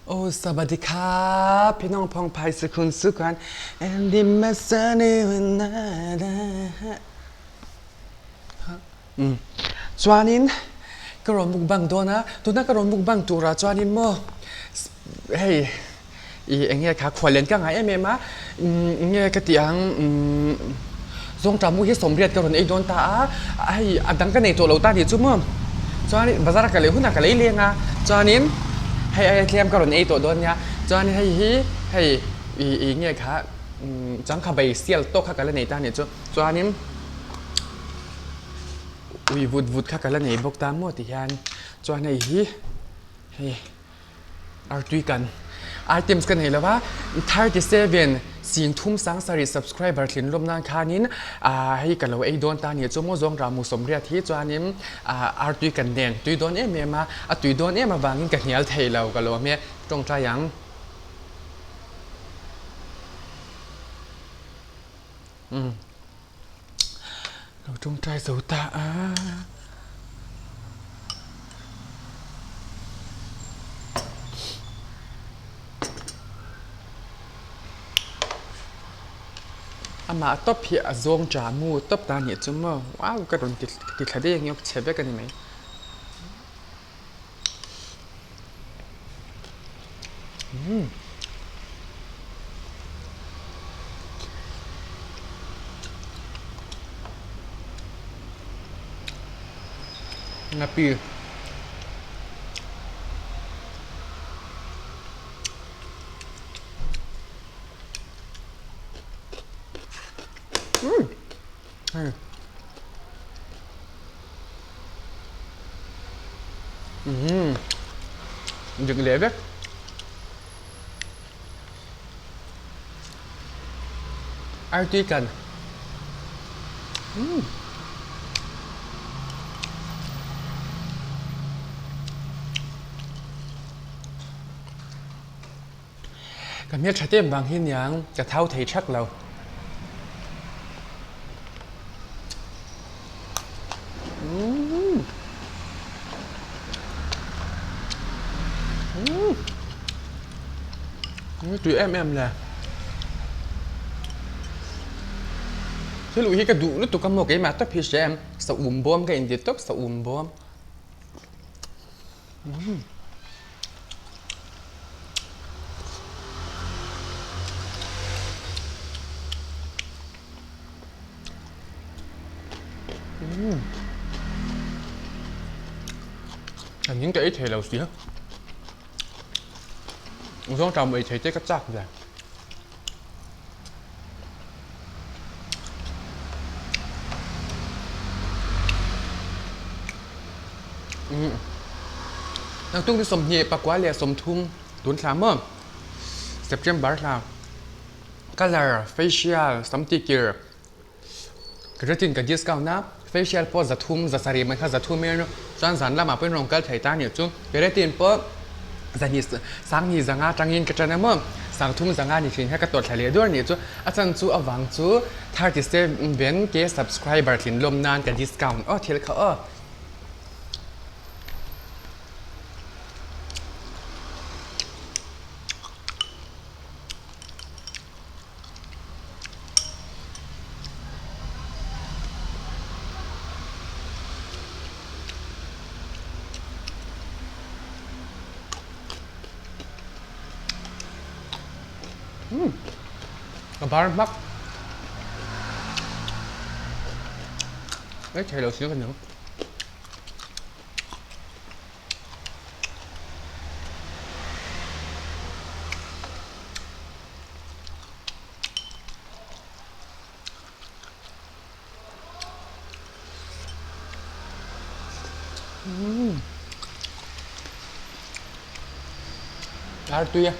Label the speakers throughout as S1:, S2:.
S1: Oh sabadikha phinong phong phai sukhun sukhan and Chuanin ka rawn mukbang dawn a, tuna ka rawn mukbang turah chuanin maw hei i eng nge kha khuallian ka ngai em em a, eng nge ka tih ang zawngṭah mu hi sawmriat ka rawn ei dawn ta a, hei a dang ka nei tawh lo ta nih chu maw chuanin bazar a ka lei hunah ka lei leng a, chuanin hei aia tlem ka rawn ei tawh dawn nia, chuanin hei hi hei i eng nge kha changkha bai sial tawk kha ka la nei ta nih chu chuanin. Ui vut vut kha ka la nei bawk ta maw ti hian chuan hei hi hei artui kan items ka nei lo va 37 singthum sangsarih subscriber thlin lawm nan khanin ah hei ka lo ei dawn ta nia chu maw zawng ramu sawmriat hi chuanin ah artui kan nen tui dawn em em a a tui dawn em avangin ka hnial thei lo ka lawm e tawngtai ang. Lo tawngtai zo ta a. Amah tawp hi a zawng tha mu tawp ta nih chu maw wow ka rawn ti thla daih ang chhe vek a ni mai. Ngapi. Umm. Umm dik leh vek. Artui kan. Umm. Ka hmeltha te vang hi niang ka thau thei thak lo. Tui em em le. Thil uh hi ka duh lutuk a maw keimah tawp hi hria em sa um bawm ka inti tawp sa um bawm. A ning ka ei thei lo sia. Zawng ṭam ei thei te ka chak ve. Naktuk ni 20 pakua leh 30 tun thla maw September thla color facial sam ti kir keratin ka discount a facial pawh 300 700 mai kha 300 in chuan zan lamah pawhin rawn kal thei ta nih chu keratin pawh zahnih sanghnih zanga atangin ka tan a maw sangthum zanga ni thin kha ka tawlh thla leh duar nih chu a chan chu avang chu 37 k subscriber thin lawm nan ka discount aw thil kha aw. Ka bar hmak Ei thei lo si ka ning. Artui a.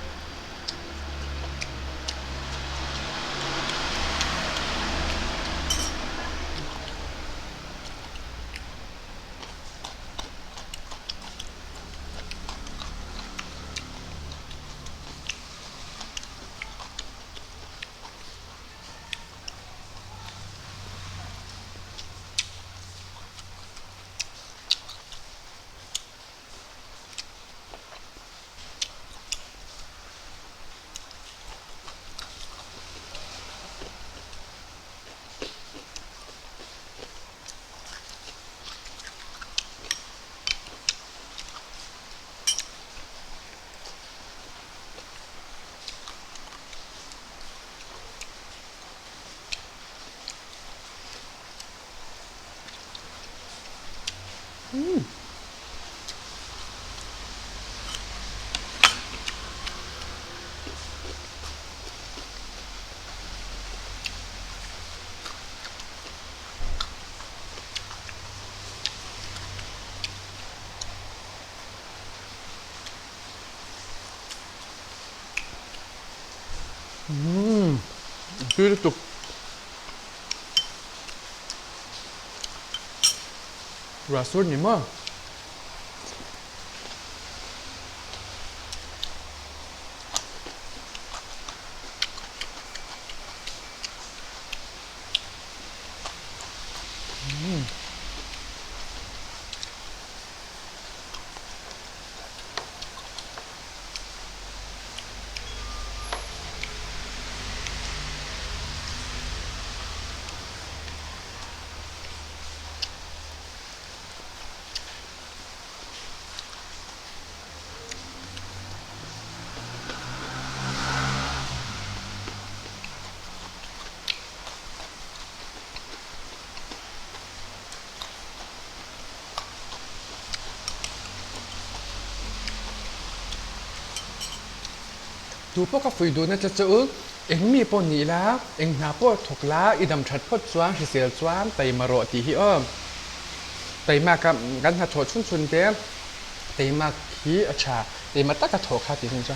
S1: Umm tui lutuk. Ruah sur ni maw? Tu pawh ka fuih duhna che chu eng mi pawh nih la, eng hna pawh thawk la, i dam that phawt chuan hrisel chuan taima rawh tih hi aw. Taima ka kan hnathawh chhun chhun te taima hi a tha, taima taka thawh kha tih hi chu.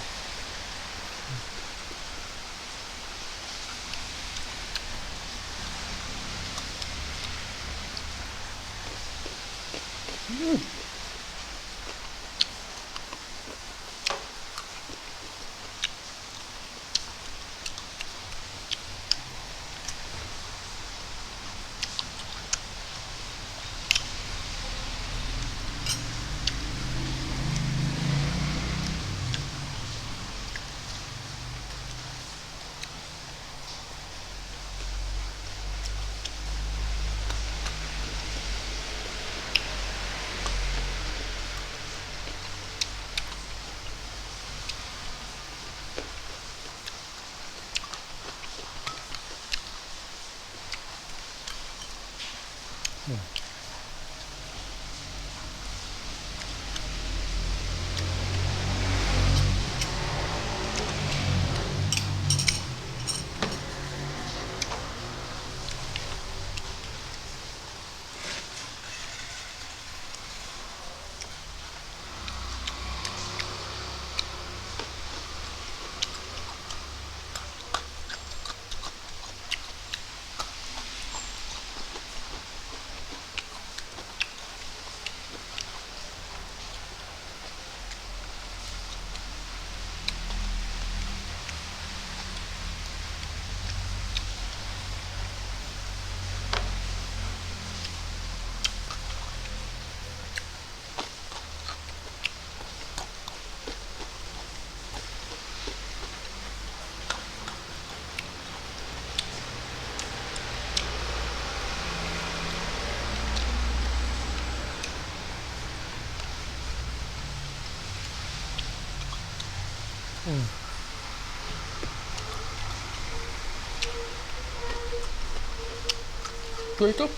S1: Tui tawp.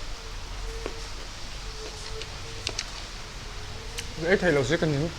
S1: Ei thei lo si ka ning.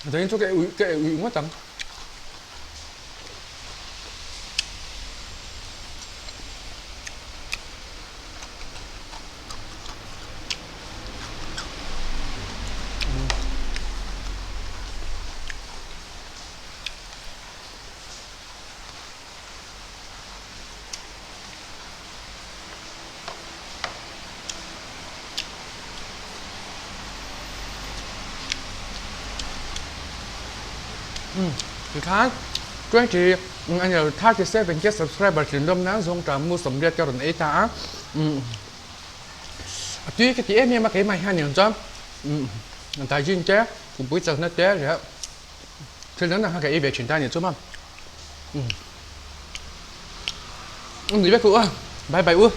S1: Zanin chu ka uih ka uih ngawt ang. Tikhan 27 k subscriber thin lawm nan zawng ta mu 80 ka rawn ei ta a. Umm a tui ka ti em em a keimah hian eng chuan umm daijin te kumpui chakna te leh thil dang dang kha ka ei ve thin ta a ni chu maw umm ni vek u a bye bye u.